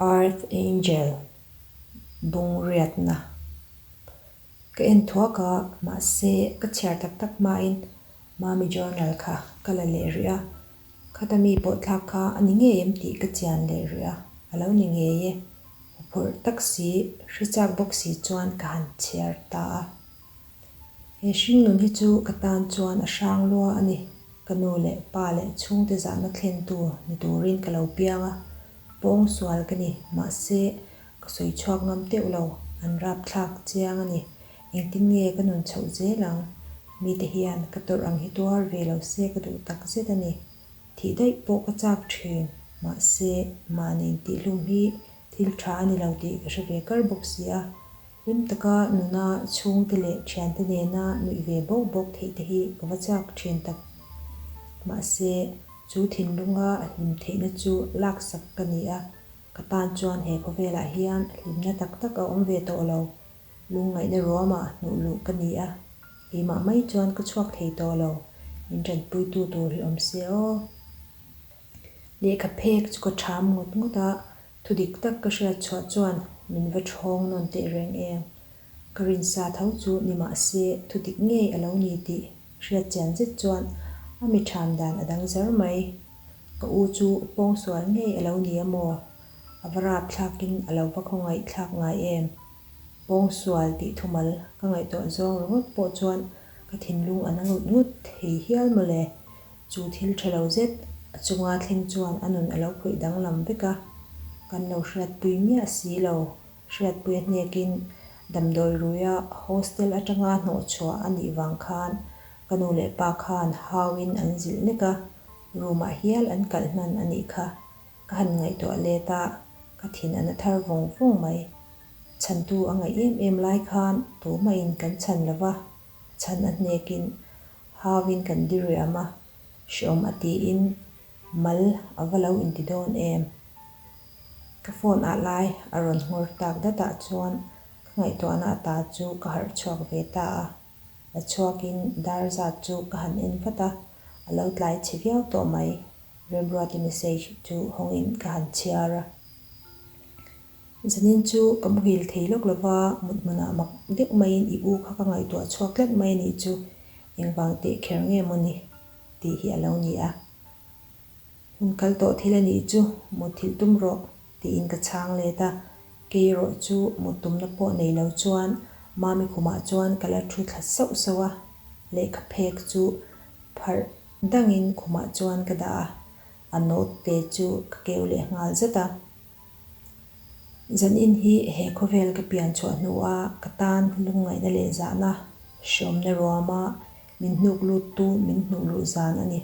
Earth Angel bungriatna ka en thuak a, mahse ka chhiar tak tak hmain Mami journal kha ka la leh rih a, khata mi pawh thlak kha a ni ngei em tih ka chian leh rih a, a lo ni ngei e. Huphurh tak si, hre chak bawk si chuan ka han chhiar ta a. He hringnun hi chu ka tan chuan a hrang lua a ni. Ka nu leh pa leh chhungte zahna thlentu ni turin ka lo piang a, pawng sual ka ni, mahse ka sawi chhuak ngam teuh lo, an rapthlak chiang a ni. Engtin nge ka nun chhoh zel ang? Mite hian ka tawrh ang hi tuar ve lo se ka duh tak zet a ni. Thih daih pawh ka chak thin, mahse mahni intihhlum hi thil tha a ni lo tih ka hre ve kar bawk si a. Hlim taka nuna chhungte leh thiante nena nuih ve bawk bawk theih te hi ka va chak thin tak. Mahse, chu thinlunga hlim theihna chu laksak ka ni a, ka tan chuan he khawvelah hian hlimna tak tak a awm ve tawh lo. Lungngaihna ruamah hnuh luh ka ni a, keimah mai chuan ka chhuak thei tawh lo, min tanpuitu tur hi awm se aw. Lehkha phek chu ka ṭham ngawt ngawt a, thu dik tak ka hriat chhuah chuan min va ṭhawng nawn teh reng em. Ka rinsa tho chu ni mah se thu dik ngei a lo ni tih hriat chian zet chuan a mi ṭham dan a dang zar mai. Ka u chu pawngsual ngei a lo ni a maw? A va rap thlakin a lo va khawngaih thlak ngai em? Pawngsual tih thumal ka ngaihtuah zawng ringawt pawh chuan ka thinlung a na ngut ngut thei hial mawle. Chu thil tha lo zet a chunga thleng chuan a nun a lo khawih danglam vek a, kan lo hriatpui miah si lo. Hriatpui a hnekin damdawi ruia hostel atanga hnawhchhuah a nih vang khan ka nu leh pa khan hauin an zilh nek a, room ah hial an kalh hman a nih kha. Ka han ngaihtuah let a, ka thin a na thar vawng vawng mai. Chhantu a ngaih em em lai khan tumahin kan chhan lo va, chhan a hnekin hauin kan diriam a, hreawm a tiin mal a va lo inti dawn em? Ka phone ah lai a rawn nghawr tak datah chuan ka ngaihtuahna ata chu ka harh chhuak ve ta a, la chhuakin dar zat chu ka han en vat a, a lo tlai chhe viau tawh mai. Remruati message chu hawngin ka han chhiar a. Zanin chu ka muhil thei lawk lova, mut hmunah mak deuh maiin i u kha ka ngaihtuah chhuak tlat mai a nih chu, engvang teh kher nge maw ni? tih hi a lo ni a. Hun kal tawh thil a nih chu, mutthilh tum rawh, tiin ka chhang let a. Kei erawh chu mut tumna pawh nei lo chuan Mami khumah chuan ka la thu thla sauh sauh a, lehkha phek chu pharh dangin khumah chuan ka dah a, a note te chu ka keu leh nghal zat a. Zanin hi he khawvel ka pian chhuah hnua ka tan lungngaihna leh zahna hreawmna ruama min hnuk luttu min hnuh luh zan a ni.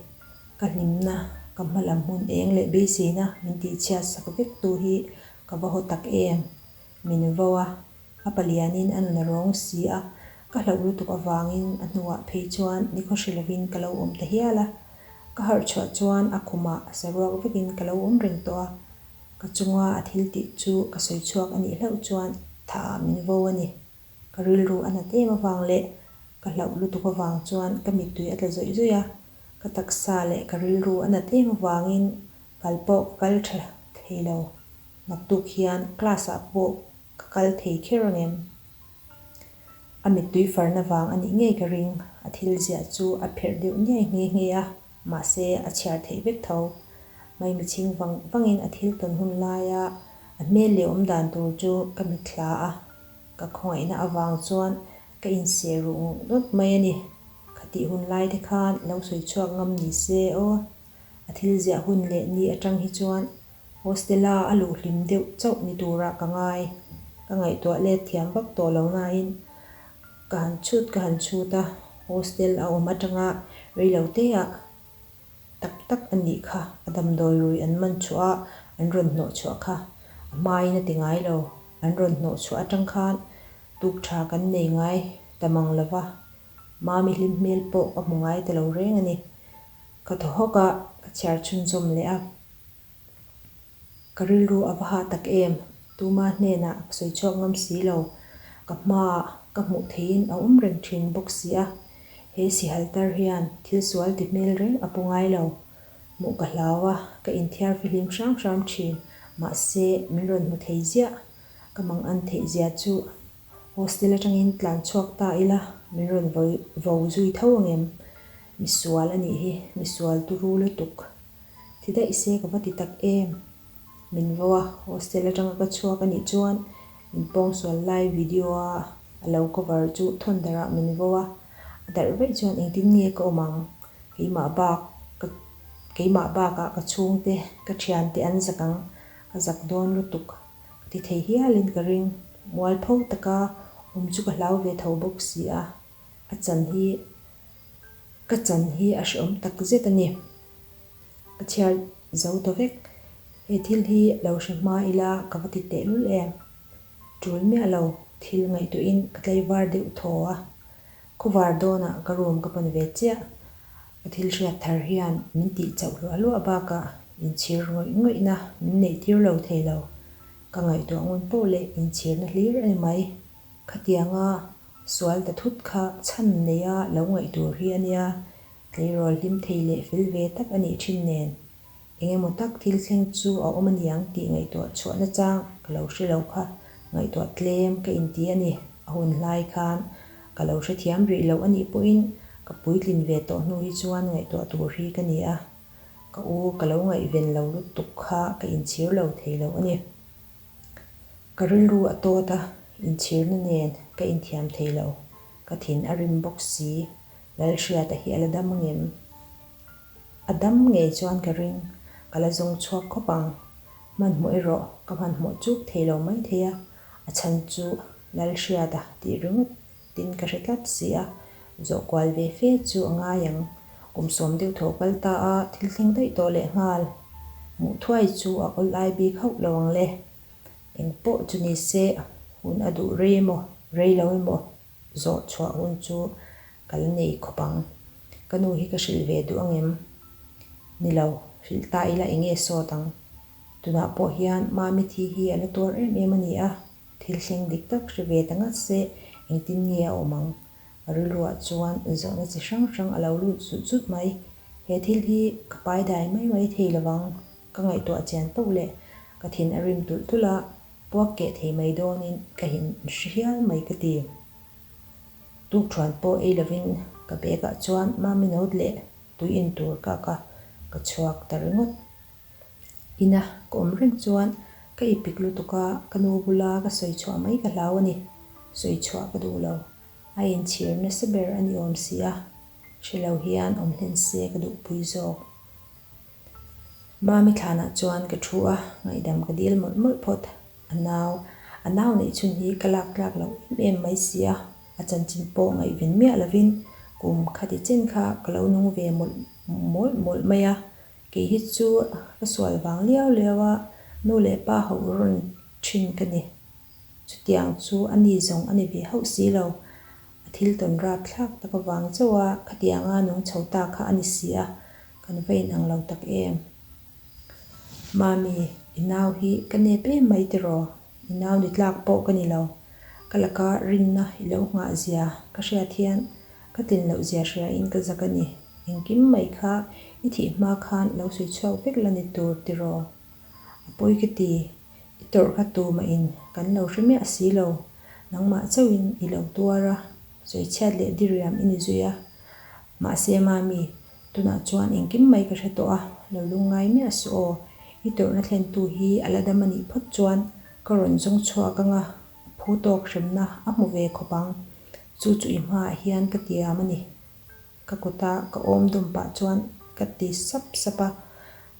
Ka hlimna, ka hma lam hmun eng leh beiseina min tihchhiat sak vek tu hi ka va haw tak em? Min vo a, a palianin a nun a rawng si a, ka hlauh lutuk avangin a hnuah phei chuan nikhaw hre lovin ka lo awm ta hial a. Ka harh chhuah chuan a khumah saruak vekin ka lo awm reng tawh a, ka chunga a thil tih chu ka sawi chhuak a nih hlauh chuan thaah min vo a ni. Ka rilru a nat em avang leh ka hlauh lutuk avang chuan ka mittui a tla zawih zawih a, ka taksa leh ka rilru a nat em avangin kal pawh ka kal tha thei lo. Naktuk hian class ah pawh ka kal thei kher ang em? A mittui farna vang a nih ngei ka ring, a thil ziah chu a pherh deuh niai nghe nghe a, mahse a chhiar theih vek tho. Maimichhing vang vangin a thil tawn hun laia a hmel leh awm dan tur chu ka mitthla a, ka khawngaihna avang chuan ka inseh ruh ngawt ngawt mai a ni. Khatih hun lai te khan lo sawi chhuak ngam ni se aw. A thil ziah hun leh ni atang hi chuan hostel-a a luh hlim deuh chauh ni turah ka ngai. Ka ngaihtuah let thiam vak tawh lo nain ka han chhut ka han chhut a, hostel a awm atanga reilo teah tak tak a nih kha, a damdawi rui an man chhuah a, an rawn hnawh chhuah kha a hmain a ti ngai lo. An rawn hnawh chhuah atang khan tuk tha kan nei ngai ta mang lo va, Mami hlim hmel pawh ka hmu ngai ta lo reng a ni. Ka thaw hawk a, ka chhiar chhunzawm leh a. Ka rilru a va hah tak em? Tuma hnenah ka sawi chhuak ngam si lo. Ka hmaah ka hmuh theihin a awm reng thin bawk si a. He sihal tar hian thil sual ti hmel reng a pu ngai lo. Hmuh ka hlau a, ka inthiar fihlim hram hram thin. Mahse, min rawn hmu thei ziah. Ka mang an theih zia chu hostel atangin tlan chhuak ta ila min rawn vo zui tho ang em? Misual a nih hi, misual turu lutuk. Thi daih se ka va ti tak em? Min vo a, hostel atanga ka chhuak a nih chuan min pawngsual lai video a a lo cover chu thawn darh ah min vo a, a darh vaih chuan engtin nge ka awm ang? Keimah bak ka keimah bakah ka chhungte, ka thiante an zak ang, ka zak dawn lutuk. Ka ti thei hialin ka ring. Mualpho taka awm chu ka hlau ve tho bawk si a, a chan hi ka chan hi a hrehawm tak zet a ni. Ka chhiar zo ta vek. He thil hi lo hre hma ila ka va ti tehlul em? Tul miah lo, thil ngaihtuahin ka tlaivar deuh thaw a. Khawvar dawnah ka room ka pan ve chiah. Ka thil hriat thar hian min tih chauh hluah hluah bakah inchhir ngawih ngawihna min neih tir lo thei lo. Ka ngaihtuah ngun poh leh inchhirna hlir a ni mai. Khatianga sual ta thut kha chhan neia lo ngaih tur hi a nia, tleirawl hlim thei leh fel ve tak a nih thin nen. Eng emaw tak thil thleng chu a awm a niang tih ngaihtuah chhuah nachang ka lo hre lo kha ngaihtuah tlem ka inti a ni. A hun hlai khan ka lo hrethiam rih loh a nih pawhin ka puitlin ve tawh hnu hi chuan ngaihtuah tur hi ka ni a, ka u ka lo ngaihven lo lutuk kha ka inchhir lo thei lo a ni. Ka rilru a tawt a, inchhirna nen ka inthiam thei lo, ka thin a rim bawk si, Lalhriata hi a la dam angem? A dam ngei chuan ka ring, ka la zawng chhuak khawp ang. Hmanhmawh erawh ka hmanhmawh chuk thei lo mai thei a, a chhan chu Lalhriata tih ringawt tin ka hre tlat si a, zawh kual ve fe chu a ngai ang. Kum sawm deuh tho kal ta a, thil thleng daih tawh leh nghal. Hmuh thuai chu a awl ai bik hauh lo ang le. Eng pawh chu ni se, hun a duh rei emaw, rei lo emaw zawh chhuah hun chu ka la nei khawp ang. Ka nu hi ka hrilh ve duh ang em? Ni lo, hrilh ta ila eng nge sawt ang? Tunah pawh hian Mami thi hi a la tuar em em a ni a, thil thleng dik tak hre ve ta ngat se engtin nge a awm ang? A rilruah chuan zawhna chi hrang hrang a lo lut zut zut mai. He thil hi ka pai dai mai mai thei lo vang, ka ngaihtuah chian poh leh ka thin a rim tulh tulh a, puak keh thei mai dawnin ka hin hre hial mai ka ti. Tukṭhuan pawh ei lovin ka bag ah chuan Mami note leh tui in tur ka ak a, ka chhuak ta ringawt. Ina ka awm reng chuan ka ipik lutuk a, ka nu bula ka sawi chhuah mai ka hlau a ni. Sawi chhuah ka duh lo. A inchhir nasa ber a ni awm si a, hre lo hian awm hlen se ka duhpui zawk. Mami thlanah chuan ka thu a, ngaihdam ka dil mawlh mawlh phawt. A nau, a nau neih chhun hi ka lak tlak loh em em mai si a, a chanchin pawh ngaihven miah lovin kum khati chen kha ka lo nung ve mawlh mawlh mawlh mai a. Kei hi chu ka sual vang liau liau a, nu leh pa ho rawn thin ka ni. Chutiang chu a ni zawng a ni ve hauh si lo. A thil tawn rap thlak tak avang chauh a, khatianga nung chho ta kha a ni si a, kan va inang lo tak em. Mami, i nau hi ka nep em mai tiraw? I nau ni tlak pawh ka ni lo. Ka laka rinna i lo nghah zia ka hriat hian ka tlin loh zia hriain ka zak a ni. Engkim mai kha i thih hma khan lo sawi chhuak vek la ni tur tiraw? A pawi ka ti, i tawrh kha tumahin kan lo hre miah si lo. Nangmah chauhin i lo tuar a, sawichhiat leh diriam i ni zui a. Mahse Mami, tunah chuan engkim mai ka hre tawh a, lo lungngai miah suh aw. I tawrhna thlentu hi a la dam a nih phawt chuan ka rawn zawng chhuak ang a, a phu tawk hremna a hmu ve khawp ang. Chu chu i hmaah hian ka tiam a ni. Ka kuta ka awm dawm pah chuan ka ti sap sap a,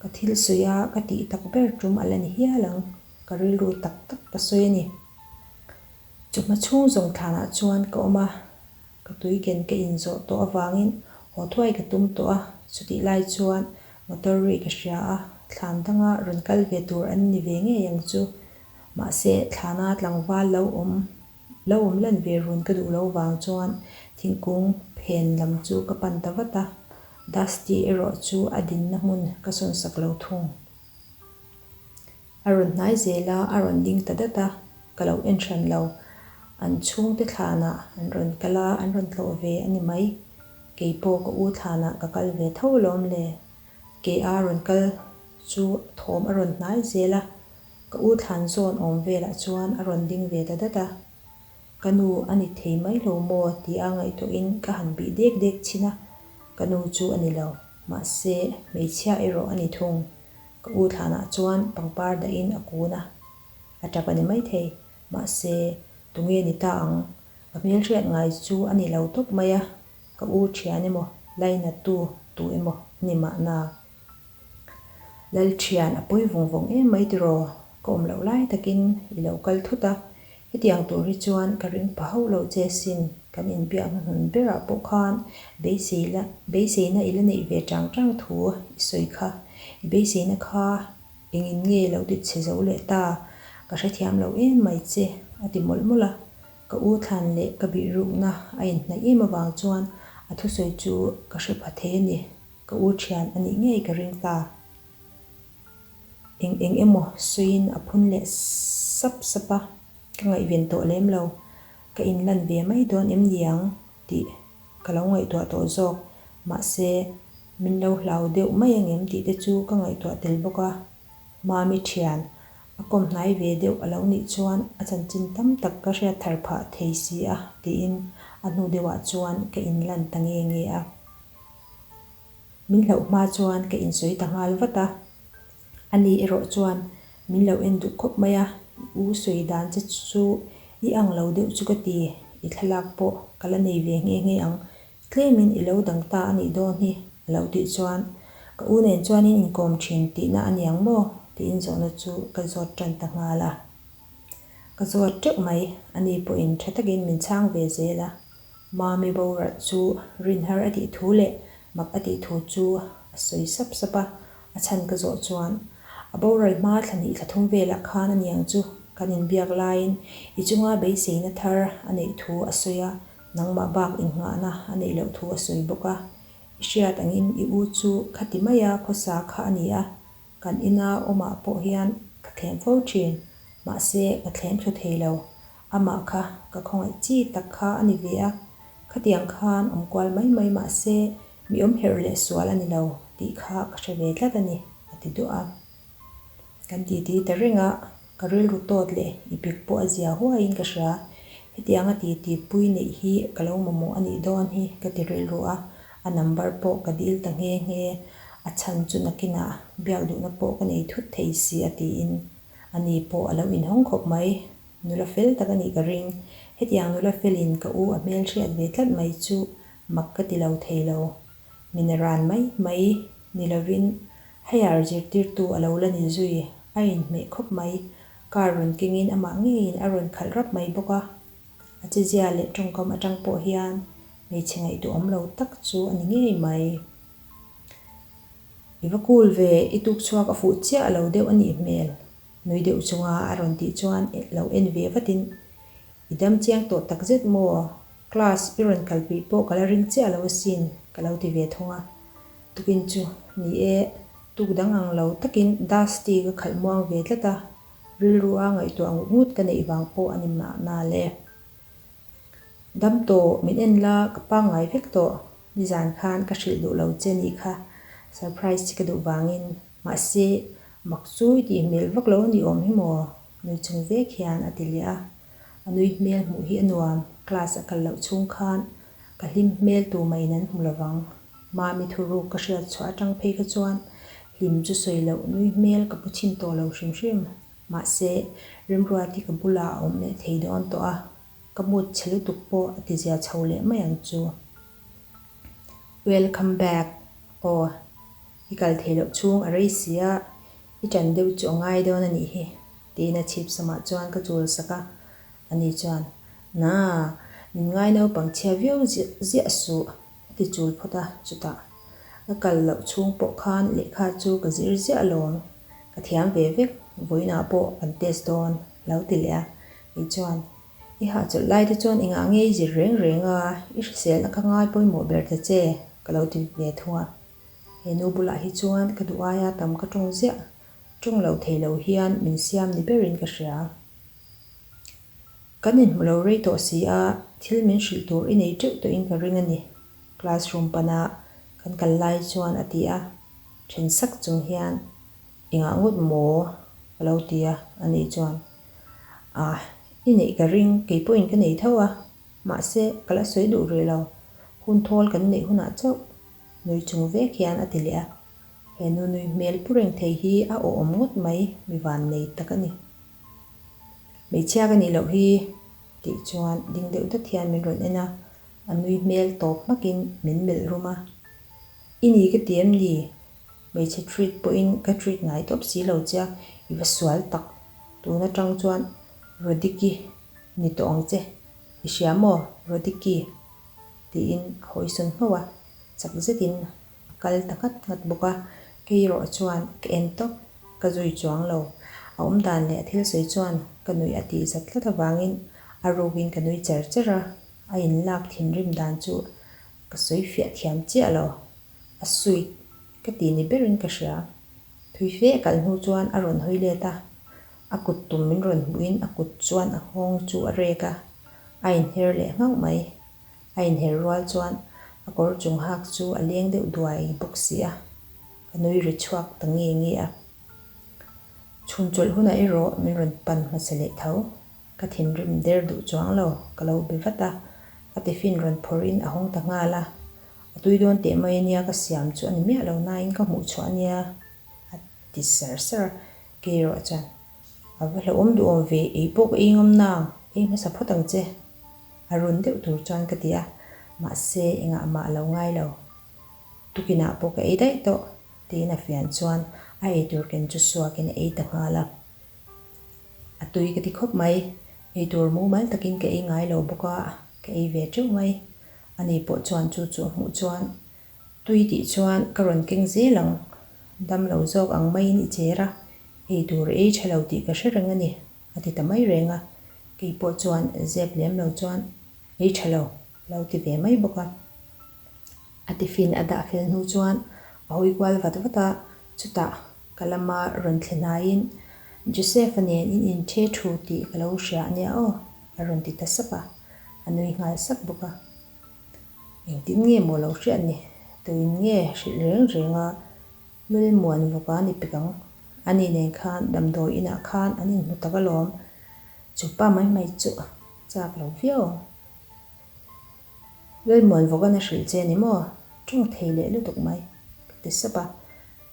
ka thil sawi a ka tih tak ber tum a la ni hial ang, ka rilru tak tak ka sawi a ni. Chawhma chhung zawng thlanah chuan ka awm a, ka tui ken ka inzawh tawh avangin haw thuai ka tum tawh a, chutih lai chuan motor ri ka hria a, thlan danga rawn kal ve tur an ni ve ngei ang chu. Mahse, thlana tlangval lo awm Lo awm lan ve run ka duh lo vang chuan thingkung phen lam chu ka pan ta vat a, Dusty erawh chu a dinna hmun ka sawn sak lo thung. A rawn hnai zel a, a rawn ding ta dat a, ka lo en hran lo. An chhungte thlanah an rawn kal a, an rawn tlawh ve a ni mai. Kei pawh ka u thlanah ka kal ve tho alawm le. Kei a rawn kal chu thawm a rawn hnai zel a. Ka u thlan zawn awm velah chuan a rawn ding ve ta dat a. Ka nu a ni thei mai lo maw tia ngaihtuahin ka han bih dek dek chhin a, ka nu chu a ni lo, mahse hmeichhia erawh a ni thung. Ka u thlanah chuan pangpar dahin a kun a, a tap a ni maithei, mahse tunge ni ta ang? Ka hmelhriat ngai chu a ni lo tawp mai a, ka u thian emaw lainattu tu emaw a ni mahna. Lal thian a pawi vawng vawng em mai tiraw? Ka awm loh lai takin i lo kal thut a, hetiang tur hi chuan ka ring pha hauh lo che sin, kan inbiak hnuhnun berah pawh khan beisei la beiseina i la neih ve chang chang thu i sawi kha, i beiseina kha engin nge lo ti chhe zo leh ta, ka hrethiam lo em mai che a ti mawlh mawlh a, ka u thlan leh ka bihrukna a inhnaih em avang chuan a thusawi chu ka hre pha thei a ni. Ka u thian a nih ngei ka ring ta. Eng eng emaw sawiin a phun leh sap sap a, ka ngaihven tawh lem lo. Ka inlan ve mai dawn em ni ang tih ka lo ngaihtuah tawh zawk. Mahse, min lo hlau deuh mai angem tih te chu ka ngaihtuah tel bawk a. Mami thian a kawm hnai ve deuh a lo nih chuan a chanchin tam tak ka hriat thar phah thei si a tiin a hnu deuhah chuan ka inlan ta nge nge a. Min hlauh hma chuan ka insawi ta nghal vat a, ani erawh chuan min lo en duh khawp mai a, i u sawi dan che chu i ang lo deuh chu ka ti, i thlalak pawh ka la nei ve nghe nghe ang, tlemin i lo dang ta a nih dawn hi a lo tih chuan ka u nen chuan in inkawm thin tihna a niang maw tiin zawhna chu ka zawt tan ta nghal a. Ka zawt teuh mai, ani pawhin tha takin min chhang ve zel a. Mami boral chu rin har a tih thu leh mak a tih thu chu a sawi sap sap a, a chhan ka zawh chuan a boral hma thla hnih thla thum velah khan a niang chu kan inbiak laiin i chunga beiseina thar a neih thu a sawi a, nangmah bak innghahna a neih loh thu a sawi bawk a, i hriat angin i u chu khati maia khawsa kha a ni a, Kan ina awmah pawh hian ka thlem fo thin, mahse ka thlem thlu thei lo. Amah kha ka khawngaih chi tak kha a ni ve a, khatiang khan awm kual mai mai mahse mi awm herh leh sual a ni lo tih kha ka hre ve tlat a ni, a ti duah a. Kan titi ta reng a, ka rilru tawt leh i pik pawh a zia huaiin ka hria. Hetianga titi pui neih hi ka lo mamawh a nih dawn hi ka ti rilru a, A number pawh ka dil ta nghe nghe, a chhan chu nakinah biak duhna pawh ka nei thut thei si a tiin a ni pawh a lo inhawng khawp mai. Nula fel tak a nih ka ring. Hetiang nula felin ka u a hmel hriat ve tlat mai chu mak ka ti lo thei lo. Min ran mai mai ni lovin higher zirtirtu a lo la ni zui a inhmeh khawp mai. Car rawn kengin amah ngeiin a rawn khalh rap mai bawk a. A chezia leh tawngkam atang pawh hian hmeichhe ngaihtuahawm lo tak chu a ni ngei mai. I va cool ve, i tuk chhuak a fuh chiah lo deuh a nih hmel, nui deuh chunga a rawn tih chuan lo en ve vatin, I dam chiang tawh tak zet maw? Class i rawn kalpui pawh ka la ring chiah lo asin, ka lo ti ve thung a. Tukin chu ni e, tuk dang ang lo takin Dusty ka khalh muang ve tlat a, Rilru a ngaihtuah ngut ngut ka neih vang pawh a ni mahna le. Dam tawh, min en la, ka pangngai vek tawh. Nizan khan ka hrilh duh lo che nih kha, surprise che ka duh vangin. Mahse, mak chu i tih hmel vak lo a ni awm hi maw? Nui chung vek hian a ti leh a. A nui hmel hmuh hi a nuam, class a kal loh chhung khan ka hlim hmel tu maiin an hmu lovang. Mami thuruk ka hriat chhuah atang phei kha chuan hlim chu sawi loh nui hmel ka pu chhin tawh lo hrim hrim. Mahse, Remruati ka bulah a awm leh thei dawn tawh a, ka mood chhe lutuk pawh a ti zia chho leh mai ang chu. Welcome back aw, i kal thei loh chhung a rei si a, i ṭan deuh chu a ngai dawn a nih hi, tiin a chhip samah chuan ka chul sak a, ani chuan, Naa, min ngai naupang chhia viau ziah suh. A ti chul phawt a, chutah ka kal loh chhung pawh khan lehkha chu ka zir ziah alawm, ka thiam ve vek, vawiinah pawh kan test dawn a lo ti leh a, kei chuan i hahchawlh lai te chuan engah nge i zir reng reng a, i hriselna kha ngai pawimawh ber ta che ka lo ti ve thung a, he nu bulah hi chuan ka duh aia tam ka tawng ziah, tawng lo thei lo hian min siam ni berin ka hria. Kan inhmu lo rei tawh si a, thil min hrilh tur i nei teuh tawhin ka ring a ni, classroom pana kan kal lai chuan a ti a, then sak chung hian, Engah ngawt maw? Ka lo ti a, ani chuan, Ah, i neih ka ring, kei pawhin ka nei tho a, mahse, ka la sawi duh rih lo, hun thawl kan neih hunah chauh, nui chung vek hian a ti leh a. He nu nui hmel pu reng thei hi a awhawm ngawt mai, mi van nei tak a ni. Hmeichhia ka nih loh hi, tih chuan ding deuh dat hian min rawn en a, a nui hmel tawp hmakin min melh rum a. I ni ka ti em ni? Hmeichhe treat pawhin ka treat ngai tawp si lo che a, i va sual tak. Tun atang chuan Rodiki ni tawh ang che, i hria maw Rodiki? tiin a hawisawn nghauh a, chak zetin a kal ta nghat nghat bawk a, kei erawh chuan ka en tawp, ka zui chuang lo. A awm dan leh a thil sawi chuan ka nuih a tih zat tlat avangin a rukin ka nui cher cher a, a inlak thinrim dan chu ka sawi fiah thiam chiah lo. A sweet ka ti ni berin ka hria. Thui fe a kal hnu chuan a rawn hawi let a, a kut tum min rawn hmuhin a kut chuan a nghawng chu a rek a, a inher leh nghauh mai. A inher rual chuan a kawr chung hak chu a leng deuh duai bawk si a, ka nui ri chhuak ta nge nge a. Chhun chawlh hunah erawh min rawn pan hmasa leh tho. Ka thinrim der duh chuang lo, ka lo be vat a, a tiffin rawn phawrhin a hawng ta nghal a, a tui dawn teh mai ania ka siam chu a ni miah lo nain ka hmuh chhuah ania a ti sar sar a, kei erawh chuan a va hlauhawm duhawm ve, ei pawh ka ei ngam nang, ei hmasa phawt ang che a run deuh tur chuan ka ti a, mahse engah mah a lo ngai lo, tukinah pawh ka ei daih tawh tiin a fian chuan a eitur ken chu suakin a ei ta nghal a. A tui ka ti khawp mai. Eitur mumal takin ka ei ngai lo bawk a, ka ei ve teuh mai. Ani pawh chuan chu chu a hmuh chuan tui tih chuan ka rawn keng zel ang. Dam lo zawk ang maiin i cher a, eitur i ei tha lo tih ka hre reng a ni, a ti ta mai reng a. Kei pawh chuan zep lem lo chuan ei tha lo lo ti ve mai bawk a. A tiffin a dah fel hnu chuan a hawi kual vat vat a, chutah ka lama rawn thlen aiin Joseph-a nen in inthe thu tih ka lo hria a nia aw, a rawn ti ta sap a, a nui nghal sak bawk a. Engtin nge maw lo hriat ni? Tuin nge hrilh reng reng a Lalmuan vawka ni pek ang? Ani nen khan damdawi inah khan an inhmu tak alawm, chu pa mai mai chu chak lo viau ang. Lalmuan vawkan a hrilh che a ni maw? Tawng thei leh lutuk mai, ka ti sap a.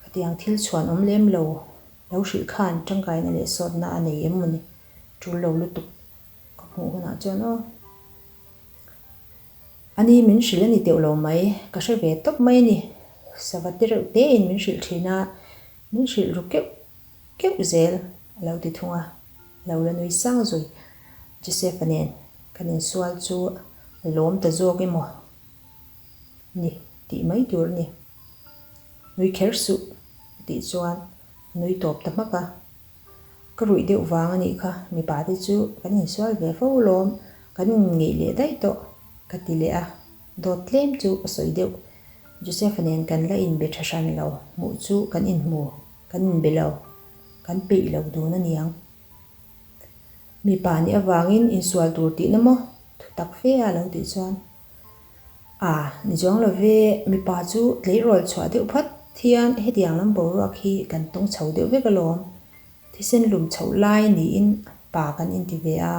Khatiang thil chhuan awm lem lo, lo hrilh khan tangkaina leh sawtna a nei em mawni? Tul lo lutuk ka hmuh hunah chuan aw. Ani min hrilh a ni teuh lo mai, ka hre ve tawp mai a ni. Sava te reuh tein min hrilh thin a, min hrilh ru keuh keuh zel a lo ti thung a, a lo la nui sang zui. Joseph-a nen kan insual chu a lawm ta zawk emaw ni tih mai tur a ni. Nui kher suh a tih chuan a nui tawp ta hmak a. Ka ruih deuh vang a nih kha, mipa te chu kan insual ve fo lawm, kan inngeih leh daih tawh ka ti leh a, dawt tlem chu ka sawi deuh. Joseph-a nen kan la inbe tha hran lo, hmuh chu kan inhmu, kan inbe lo, kan peih lo dun a niang. Mipa nih avangin insual tur tihna maw? Thu tak fe a lo tih chuan, A, ni chuang lo ve, mipa chu tleirawl chhuah deuh phat hian hetiang lam boruak hi kan tawng chho deuh vek alawm. Thisen lum chhoh lai niin pa kan inti ve a,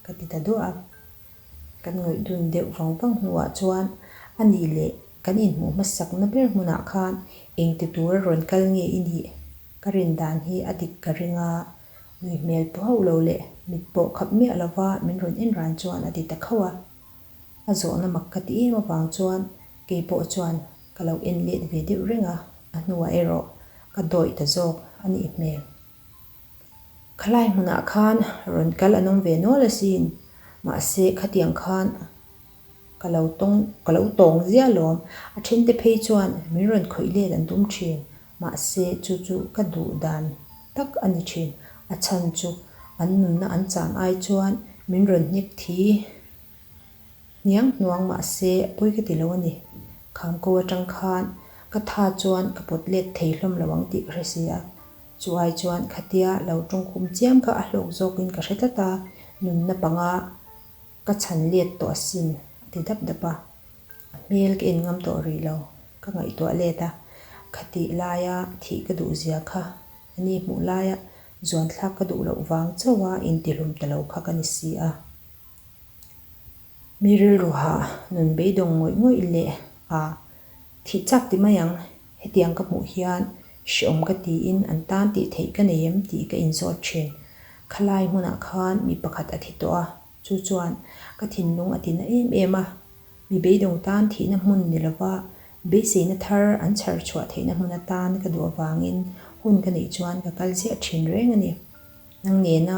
ka ti ta duah a. Kan ngawih dun deuh vang vang hnuah chuan a nih leh kan inhmuh hmasakna ber hmunah khan engti tura rawn kal nge i nih? Ka rin dan hi a dik ka ring a, Nui hmel pu hauh lo leh mit pawh khap miah lova min rawn en ran chuan a ti ta khauh a. A zawhna mak ka ti em avang chuan kei pawh chuan ka lo en let ve deuh reng a, a hnuah erawh ka dawih ta zawk a nih hmel. Khalai hmunah khan rawn kal an awm ve nual asin, mahse khatiang khan ka lo tawng ka lo tawng ziah alawm, a thente phei chuan min rawn khawih let an tum thin. Mahse, chu chu ka duh dan tak a ni thin. A chhan chu an nunna an chan ai chuan min rawn hnek thi hniang hnuang mahse pawi ka ti lo a ni. Khamko atang khan ka tha chuan ka pawt let thei hlawm lo ang tih ka hre si a. Chu ai chuan khatia lo tawngkhum chiam kha a hlawk zawkin ka hre tlat a, nunna panga Ka chhan let tawh asin, a ti dap dap a. A hmel ka en ngam tawh rih lo, ka ngaihtuah let a. Khatih laia thih ka duh zia kha, ani hmuh laia Zuanthlak ka duh loh vang chauha intihlum ta lo kha ka ni si a. Mi rilru hah nun beidawng ngawih ngawih leh a thih chak ti mai ang. Hetiang ka hmuh hian hreawm ka tiin an tan tih theih ka nei em tih ka inzawt thin. Khalai hmunah khan mi pakhat a thi tawh a, chu chuan ka thinlung a tina em em a. Mi beidawng tan thihna hmun ni lova beiseina thar an chhar chhuah theihna hmun atan ka duh avangin hun ka neih chuan ka kal ziah thin reng a ni. Nang nena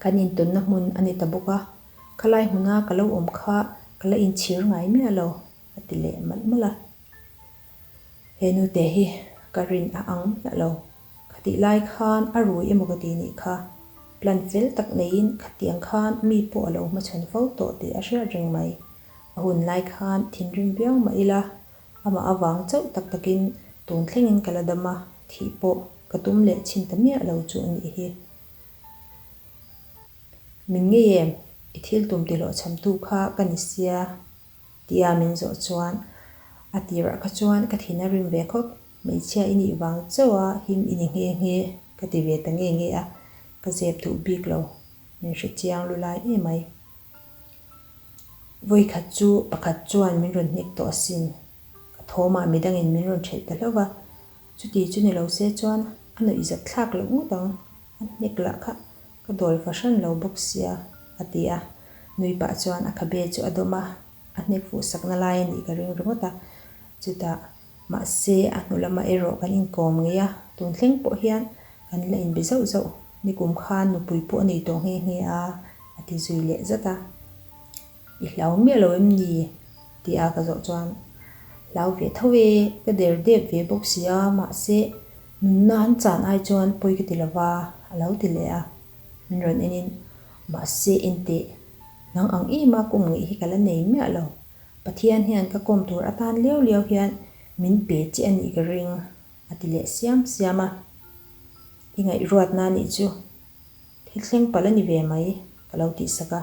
kan intawnna hmun a ni ta bawk a, khalai hmuna ka lo awm kha ka la inchhir ngai miah lo, a ti leh malh malh a. He nute hi ka rin a ang miah lo. Khatih lai khan a rui emaw ka ti nih kha. Plan fel tak neiin khatiang khan mi pawh a lo hmachhawn fo tawh tih a hriat reng mai. A hun lai khan thinrim viau mah ila, amah avang chauh tak takin tun thlengin ka la dam a, thih pawh ka tum leh chhin ta miah lo chu a nih hi. Min ngei em? I thil tum tihlawhchhamtu kha ka ni sia. Tia min zawh chuan a tirah kha chuan ka thin a rim ve khawp. Hmeichhia i nih vang chauh a him i ni nghe nghe ka ti ve ta nge nge a, ka zep duh bik lo, min hre chiang lu lai em mai. Vawikhat chu pakhat chuan min rawn hnek tawh asin, ka thawmah midangin min rawn ṭhelh ta hlauh va, chuti chu ni lo se chuan a nuih zat thlak loh ngawt ang, a hnek lah kha ka dawl fahran lo bawk sia, a ti a, nui pah chuan a khabe chu a dawm a, a hnek fuh sakna lai a nih ka ring ringawt a, chutah Mahse, a hnu lamah erawh kan inkawm ngei a, tun thleng pawh hian kan la inbe zauh zauh. Nikum khan nupui pawh a nei tawh nghe nghe a, a ti zui leh zat a. I hlau miah lo em ni? tih a ka zawh chuan, Hlau ve tho e, ka der dep ve bawk si a, mahse, nunna an chan ai chuan pawi ka ti lo va, a lo ti leh a. Min rawn enin, Mahse, enteh, nang ang em a kum ngeih hi ka la nei miah lo. Pathian hian ka kawm tur atan liau liau hian min pe che a nih ka ring, a ti leh siam siam a. I ngaihruatna nih chu thil thleng palh a ni ve mai, ka lo tihsak a.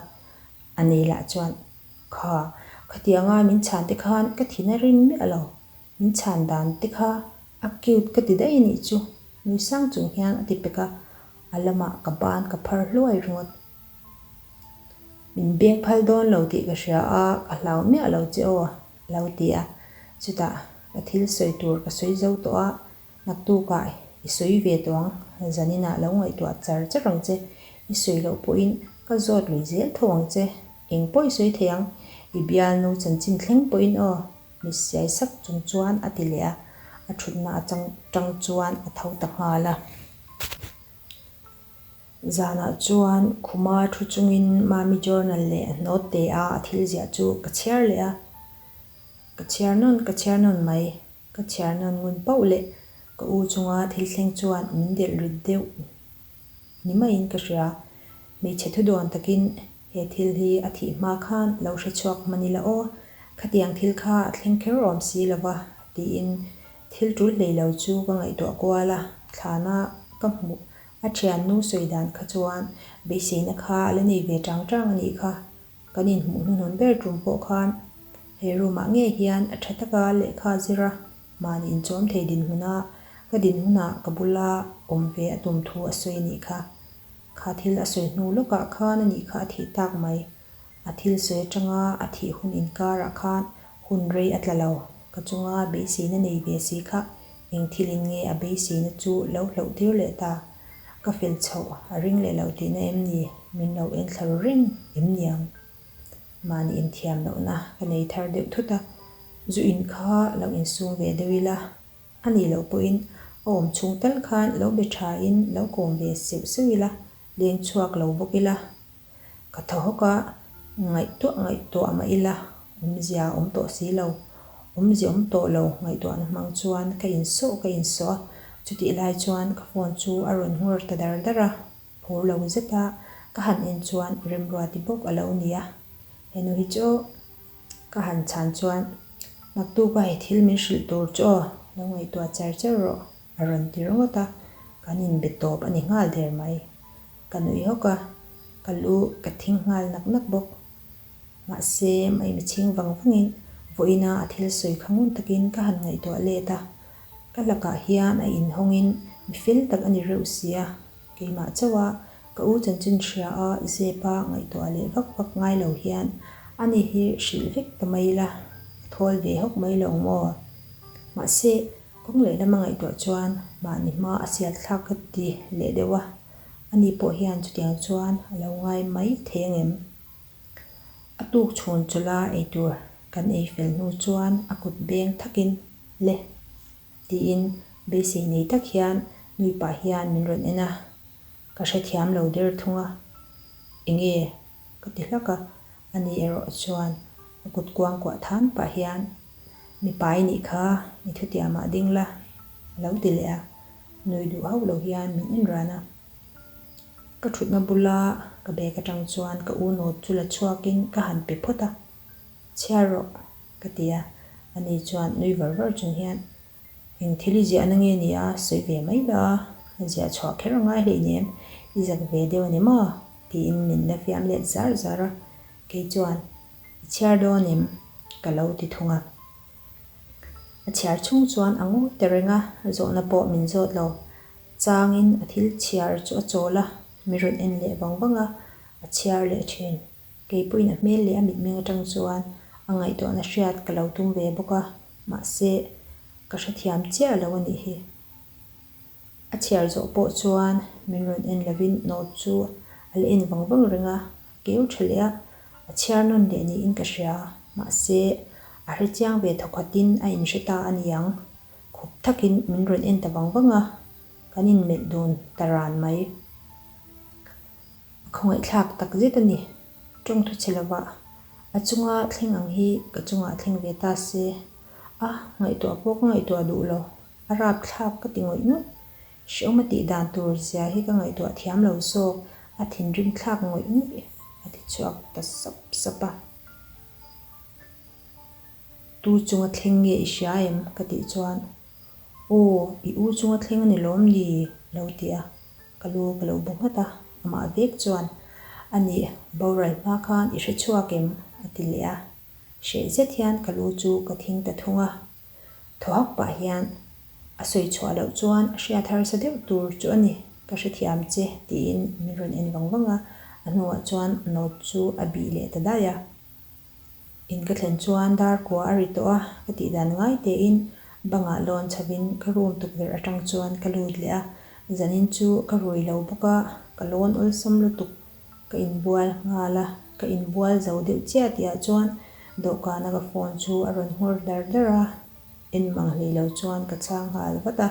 A nei lah chuan, Kha, khatianga min chhan te khan ka thin a rim miah lo, min chhan dan te kha a cute ka ti daih a nih chu, nui sang chung hian a ti pek a, a lamah ka ban ka phar hluai ringawt. Min beng phal dawn lo tih ka hria a, ka hlau miah lo che aw, a lo ti a. Chutah ka thil sawi tur ka sawi zo tawh a, naktukah i sawi ve tawh ang, zaninah lo ngaihtuah char char ang che, i sawi loh pawhin ka zawt lui zel tho ang che, eng pawh i sawi thei ang, i bialnu chanchin thleng pawhin aw, mi siai sak chung chuan a ti leh a, a thutna atang chuan a tho ta nghal a. Zanah chuan khuma thu chungin Mami journal leh note a a thil ziah chu ka chhiar leh a, ka chhiar nawn ka chhiar nawn mai, ka chhiar nawn ngun pauh leh ka u chunga thil thleng chuan min delh rit deuh ni maiin ka hria. Hmeichhe thudawn takin he thil hi a thih hma khan lo hre chhuak hman ila aw, khatiang thil kha a thleng kher awm si lova tiin thil tul hlei lo chu ka ngaihtuah kual a, thlana ka hmuh A thiannu sawi dan kha chuan beiseina kha a la nei ve chang chang a nih kha. Kan inhmuh hnuhnun ber tum pawh khan he room ah ngei hian a tha taka lehkha zir a, mahni inchawm thei dinhmuna ka dinhmunah ka bula awm ve a tum thu a sawi a nih kha. Kha thil a sawi hnu lawkah khan a nih kha a thih tak mai. A thil sawi atanga a thih hun inkarah khan hun rei a tla lo. Ka chunga beiseina nei ve si kha eng thilin nge a beiseina chu lo hlauh tir leh ta? Ka fel chhoh a ring leh lo tihna em ni? Min lo en thla ru reng em niang? Mahni inthiam lohna ka nei thar deuh thut a, zu in kha lo insum ve deuh ila, a nih loh pawhin a awm chhung tal khan lo be thain lo kawm ve seuh seuh ila, leng chhuak lo bawk ila. Ka thaw hawk a, ngaihtuah ngaihtuah mah ila awmzia a awm tawh si lo. Awmzia awm tawh lo ngaihtuahna hmang chuan ka insawh ka insawh a, chutih lai chuan ka phone chu a rawn nghawr ta dar dar a, phur lo zet a ka han en chuan Remruati bawk a lo ni a, henu hi chu ka han chhan chuan naktuka he thil min hrilh tur chu aw lo ngaihtuah char char rawh a rawn ti ringawt a, kan inbe tawp a ni nghal der mai. Ka nui hawk a, ka lu ka thing nghal nak nak bawk. Mahse, maimi chhing vang vangin vawiina a thil sawi kha ngun takin ka han ngaihtuah let a. Ka lakah hian a inhawngin mi fel tak a ni reuh si a. Keimah chauh a, ka u chanchin hria a zep a ngaihtuah leh vak vak ngai lo hian ani hi hrilh vek ta mai ila, a thawl ve hawk mai lo ang maw? Mahse, kawng lehlam a ngaihtuah chuan mahni hma a sial thlak ka ti leh deuh a, ani pawh hian chutiang chuan a lo ngai mai thei angem? A tuk chhun chawlh a eitur kan ei fel hnu chuan a kut beng thakin le tiin beisei nei tak hian nui pah hian min rawn en a, ka hrethiam lo der thung a, enge ka ti hlak a, ani erawh chuan a kut kuangkuah than pah hian mipa i nih kha i thutiamah ding la a lo ti leh a, nui duh hauh lo hian min en ran a. Ka thutna bula ka bag atang chuan ka u note chu la chhuakin ka han pe phawt a, Chhiar rawh, ka ti a. Ani chuan nui var var chung hian, Eng thil i ziahna nge ni a, sawi ve mai la, ziah chhuah kher a ngai hleinem, i zak ve deuh a ni maw? tiin min la fiam let zar zar a. Kei chuan, I chhiar dawn em? ka lo ti thung a. A chhiar chhung chuan a ngawi ta reng a, zawhna pawh min zawt lo. Changin a thil chhiar chu a chawl a, mi rawn en leh vang vang a, a chhiar leh thin. Kei pawhin a hmel leh a mitmeng atang chuan a ngaihtuahna hriat ka lo tum ve bawk a, mahse ka hrethiam chiah lo a nih hi. A chhiar zawh pawh chuan min rawn en lovin note chu a la en vang vang reng a, a keu tha leh a, a chhiar nawn leh niin ka hria, mahse a hrechiang ve thawkhatin a inhre ta a ni ang. Khup thakin min rawn en ta vang vang a, kan inmelh dun ta ran mai. A khawngaihthlak tak zet a ni. Tawng thu chhe lovah a chunga thleng ang hi ka chungah thleng ve ta se. A, ngaihtuah pawh ka ngaihtuah duh lo. A rapthlak ka ti ngawih ngawih. Hrehawm a tih dan tur zia hi ka ngaihtuah thiam lo zawk, a thinrim thlak ngawih ngawih a ti chhuak ta sap sap a. Tu chunga thleng nge i hria em? ka tih chuan, Aw, i u chunga thleng a ni lawm ni? a lo ti a, ka lu ka lo bu nghat a, amah vek chuan, A nih, boral hma khan i hre chhuak em? a ti leh a, hreh zet hian ka lu chu ka thing ta thung a, thaw hak pah hian a sawi chhuah loh chuan a hriat harsa deuh tur chu a ni, ka hrethiam che tiin min rawn en vang vang a, a hnuah chuan note chu a bih leh ta daih a. In ka thlen chuan dar kua a ri tawh a, ka tih dan ngai tein bangah lawn chhovin ka room tukverh atang chuan ka lut leh a, zanin chu ka rui lo bawk a, ka lawn awlsam lutuk ka inbual nghal a, ka inbual zo deuh chiah tihah chuan dawhkana ka phone chu a rawn nghawr dar dar a, en mang hlei lo chuan ka chhang nghal vat a.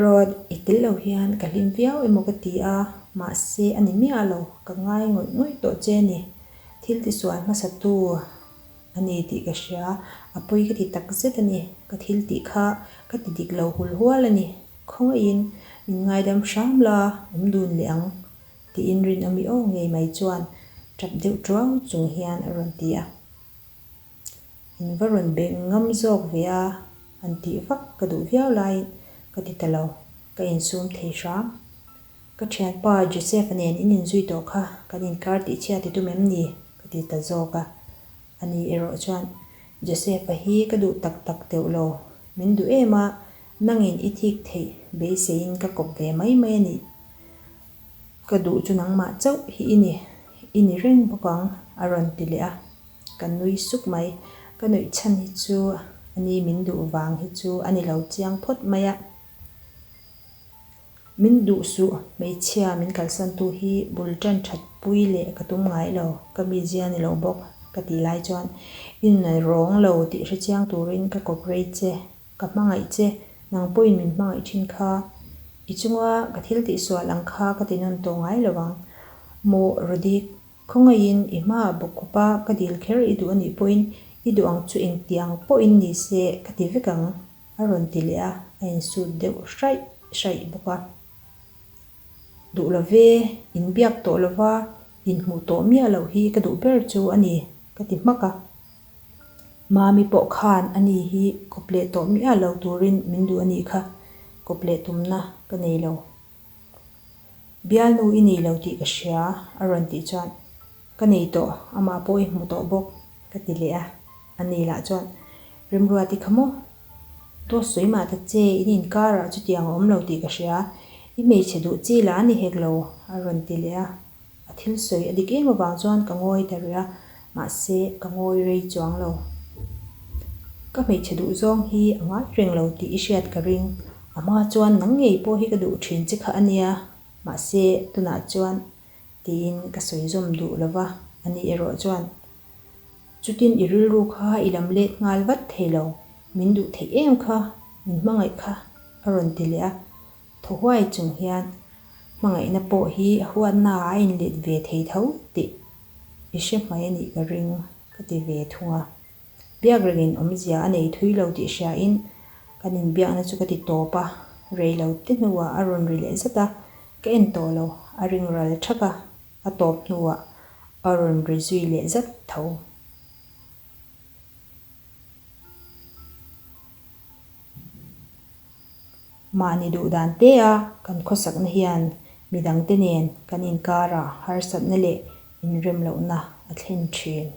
Rod, i tel lo hian ka hlim viau emaw ka ti a, mahse a ni miah lo, ka ngai ngawih ngawih tawh che a ni. Thil tisual hmasa tu a ni tih ka hria, a pawi ka ti tak zet a ni, ka thil tih kha ka ti dik lo hul hual a ni, khawngaihin min ngaidam hram la, awm dun leh ang, tiin rinawmi aw ngei mai chuan tap deuh tuau chung hian a rawn ti a. In va rawn beng ngam zawk ve a, han tih vak ka duh viau laiin ka ti ta lo, ka insum thei hram. Ka thianpa Joseph-a nen in inzui tawh kha kan inkar tih chhia ti tum em ni? ka ti ta zawk a. Ani erawh chuan, Joseph-a hi ka duh tak tak teuh lo, min duh em a, nangin i thik theih beiseiin ka kawp ve mai mai a nih. Ka duh chu nangmah chauh hi i ni, i ni reng bawk ang, a rawn ti leh a. Ka nui suk mai. Ka nuih chhan hi chu a ni min duh vang hi chu a ni lo chiang phawt mai a. Min duh suh, hmeichhia min kalsantu hi bul tan that pui leh ka tum ngai lo, ka mizia ni lo bawk, ka tih lai chuan i nunai rawng lo tih hre chiang turin ka kawp rei che, ka hmangaih che, nang pawhin min hmangaih thin kha. I chunga ka thil tihsual ang kha ka ti nawn tawh ngai lo ang. Maw Rodik, Khawngaihin i hmaah bawkkhupa ka dil kher i duh a nih pawhin i duh ang chu engtiang pawhin ni se ka ti vek ang, a rawn ti leh a, a insut deuh hraih hraih bawk a. Duh lo ve, inbiak tawh lova inhmuh tawh miah loh hi ka duh ber chu a ni, ka ti hmak a. Mami pawh khan a ni hi kawp leh tawh miah lo turin min duh a nih kha, kawp leh tumna ka nei lo. Bialnu i nei lo tih ka hria, a rawn tih chuan, Ka nei tawh, amah pawh i hmu tawh bawk, ka ti leh a. A ni lah chuan, Remruati kha maw? Dawt sawi mah ta che, in inkarah chutiang a awm lo tih ka hria. I hmeichhe duh chi lah a ni hek lo, a rawn ti leh a. A thil sawi a dik em avang chuan ka ngawi ta rih a, mahse ka ngawi rei chuang lo. Ka hmeichhe duh zawng hi a ngai reng lo tih i hriat ka ring. A hma chuan nang ngei pawh hi ka duh thin che kha a nia, mahse tunah chuan tiin ka sawi zawm duh lo va, ani erawh chuan chutin i rilru kha i lam let nghal vat thei lo, min duh theih em kha, min hmangaih kha a rawn ti leh a, thaw huai chung hian hmangaihna pawh hi huatna ah a inlet ve thei tho tih i hre hmai a nih ka ring ka ti ve thung a. Biak rengin awmzia a nei thui lo tih hriain kan inbiakna chu ka ti tawp a, rei lo te hnuah a rawn ri leh zat a, ka en tawh lo, a ring ral thak a, a tawp hnuah a rawn ri zui leh zat tho. Mahni duh dan te a kan khawsakna hian midangte nen kan inkarah harsatna leh inremlohna a thlen thin.